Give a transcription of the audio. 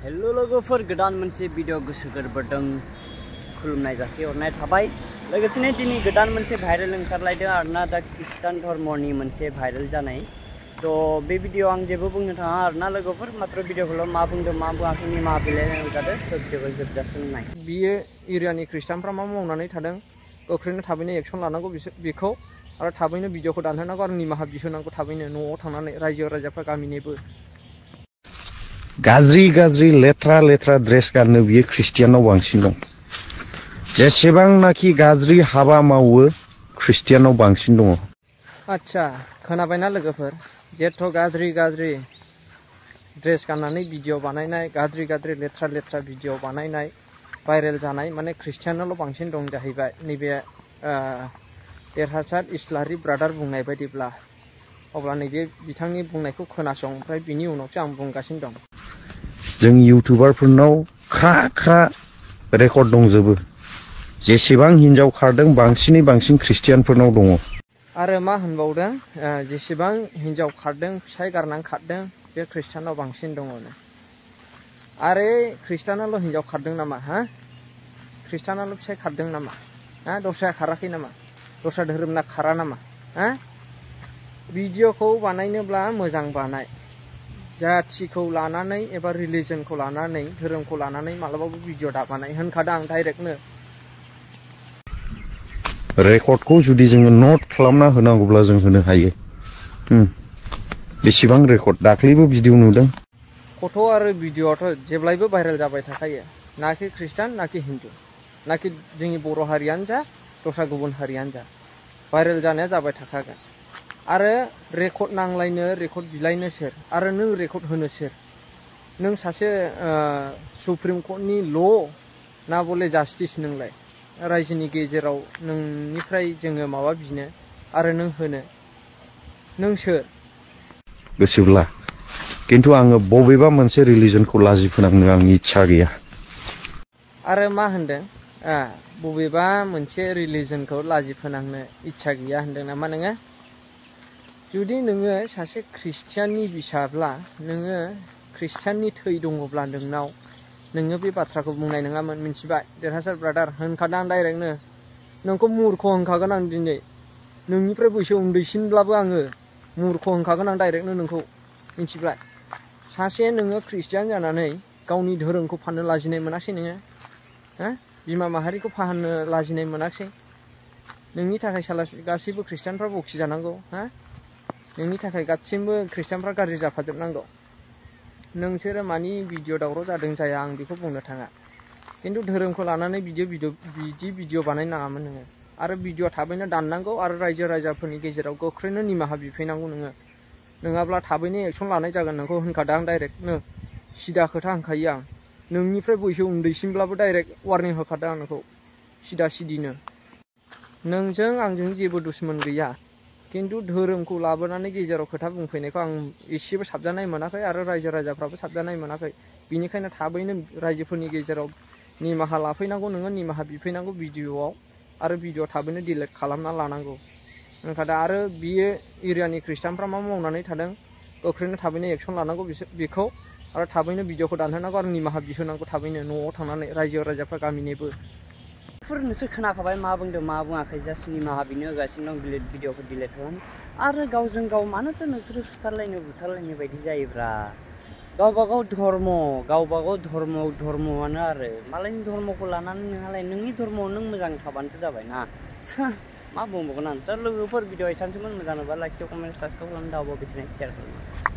hello लोगोफोर गोदान मोनसे भिडिअ गोसो गोरबोदों खुलुमनाय जासिहरनाय थाबाय लोगोसेनो दिनै गोदान मोनसे भाइरेल ओंखारलायदों आरोना दा ख्रिस्टान धर्मनि मोनसे भाइरेल जानाय तो बे भिडिअ आं जेबो बुंनो थाङा आरोना लोगोफोर मात्र भिडिअखौल' मा बुंदों मा बुङाखै निमाहा बिलायनाय जादों तो भिडिअखौ जोबजासिम नाय बियो एरियानि ख्रिस्टानफ्रा मा मावनानै थादों गोख्रैनो थाबैनो एक्सन लानांगौ बेखौ आरो थाबैनो भिडिअखौ दानहोनांगौ आरो निमाहा बिहोनांगौ थाबैनो न'आव थांनानै रायजो राजाफ्रा गामिनिबो गाज्रि लेथ्रा ड्रेस गाननो बियो ख्रिस्टियानाव बांसिन दं जेसेबांनाखि गाज्रि हाबा मावो ख्रिस्टियानाव बांसिन दङ आच्छा खोनाबायना लोगोफोर जेथ' गाज्रि ड्रेस गाननानै भिडिअ बानायनाय गाज्रि लेथ्रा भिडिअ बानायनाय भाइरेल जानाय माने ख्रिस्टियानावल' बांसिन दं जाहैबाय नैबे देरहासार इस्लारि ब्रादार बुंनाय बायदिब्ला अब्ला नैबे बिथांनि बुंनायखौ खोनासं ओमफ्राय बिनि उनावसो आं बुंगासिनो दं जों इउटुबारफोरनाव ख्रा रेकर्ड दंजोबो जेसेबां हिनजाव खारदों बांसिनै बांसिन ख्रिस्टियानफोरनाव दङ आरो मा होनबावदों जेसेबां हिनजाव खारदों फिसाय गारनानै खारदों बे ख्रिस्टानाव बांसिन दङनो आरे ख्रिस्टानाल' हिनजाव खारदों नामा हा ख्रिस्टानाल' फिसाय खारदों नामा हा दस्राया खाराखै नामा दस्रा धोरोमना खारा नामा हा भिडिअखौ बानायनोब्ला मोजां बानाय जाथिखौ लानानै एबा रिलिजनखौ लानानै धोरोमखौ लानानै मालाबाबो भिडिअ दा बानाय होनखादों आं डाइरेक्टनो रेकर्डखौ जुदि जोङो नट खालामना होनांगौब्ला जों होनो हायो बेसेबां रेकर्ड दाख्लैबो भिडिअ नुदों फट' आरो भिडिअआथ' जेब्लायबो भाइरेल जाबाय थाखायो नाखि ख्रिस्टान नाखि हिन्दु नाखि जोंनि बर' हारियानो जा दस्रा गुबुन हारियानो जा भाइरेल जानाया जाबाय थाखागोन आरो रेकर्ड नांलायनो रेकर्ड बिलाइनो सोर आरो नों रेकर्ड होनो सोर नों सासे सुप्रिम कर्टनि ल' ना बले जास्टिस नोंलाय रायजोनि गेजेराव नोंनिफ्राय जोङो माबा बिनो आरो नों होनो नों सोर गोसोब्ला किन्तु आङो बबेबा मोनसे रिलिजनखौ लाजि फोनांनो आंनि इच्छा गैया आरो मा होनदों बबेबा मोनसे रिलिजनखौ लाजि फोनांनो इच्छा गैया होनदों नामा नोङो जुदि नोङो सासे ख्रिस्टियाननि बिसाब्ला नोङो ख्रिस्टियाननि थै दङब्ला नोंनाव नोङो बे बाथ्राखौ बुंनाय नङामोन मिथिबाय देरहासार ब्रादार होनखादों आं डाइरेक्टनो नोंखौ मुर्ख होनखागोन आं दिनै नोंनिफ्राय बैसो उन्दैसिनब्लाबो आङो मुर्ख होनखागोन आं डाइरेक्टनो नोंखौ मिथिबाय सासे नोङो ख्रिस्टियान जानानै गावनि धोरोमखौ फाननो लाजिनाय मोनासै नोङो हा बिमा माहारिखौ फाहामनो लाजिनाय मोनाखसै नोंनि थाखाय गासैबो ख्रिस्टियानफ्रा बखि जानांगौ हा नोंनि थाखाय गासिबो ख्रिस्टियानफ्रा गाज्रि जाफाजोबनांगौ नोंसोरो मानि भिडिअ दावराव जादों जाया आं बेखौ बुंनो थाङा किन्तु धोरोमखौ लानानै बिदि भिडिअ बानायनो नाङामोन नोङो आरो भिडिअ थाबैनो दाननांगौ आरो रायजो राजाफोरनि गेजेराव गोख्रैनो निमाहा बिफैनांगौ नोङो नङाब्ला थाबैनो एक्सन लानाय जागोन नोंखौ होनखादों आं डाइरेक्टनो सिदा खोथा होनखायो आं नोंनिफ्राय बैसो उन्दैसिनब्लाबो डाइरेक्ट वार्निं होखादों आं नोंखौ सिदिनो नोंजों आंजों जेबो दुश्मन गैया किन्तु धोरोमखौ लाबोनानै गेजेराव खोथा बुंफैनायखौ आं एसेबो साबजानाय मोनाखै आरो रायजो राजाफ्राबो साबजानाय मोनाखै बिनिखायनो थाबैनो रायजोफोरनि गेजेराव निमाहा लाफैनांगौ नोङो निमाहा बिफैनांगौ भिडिअआव आरो भिडिअ थाबैनो डिलिट खालामना लानांगौ होनखादों आरो बियो एरियानि ख्रिस्टानफ्रा मा मावनानै थादों गोख्रैनो थाबैनो एक्सन लानांगौ बेखौ आरो थाबैनो भिडिअखौ दानहोनांगौ आरो निमाहा बिहोनांगौ थाबैनो न'आव थांनानै रायजो राजाफ्रा गामिनिबो नोंसोर खोनाखाबाय मा बुंदों मा बुङाखै जास्ट निमाहा बिनो होगासिनो दं भिडिअखौ डिलिट खालाम आरो गावजों गाव मानोथो नोंसोरो सुथारलायनो बुथारलायनो बायदि जायोब्रा गावबागाव धर्मआनो आरो मालायनि धर्मखौ लानानै नोंहालाय नोंनि धर्मआव नों मोजां थाबानोसो जाबाय ना मा बुंबावगोन आं लोगोफोर भिडिअ एसानसोमोन मोजां नुबा लाइक कमेन्ट साबसक्राइब खालामनो दाउबा बिसिनाय शेयार खालामो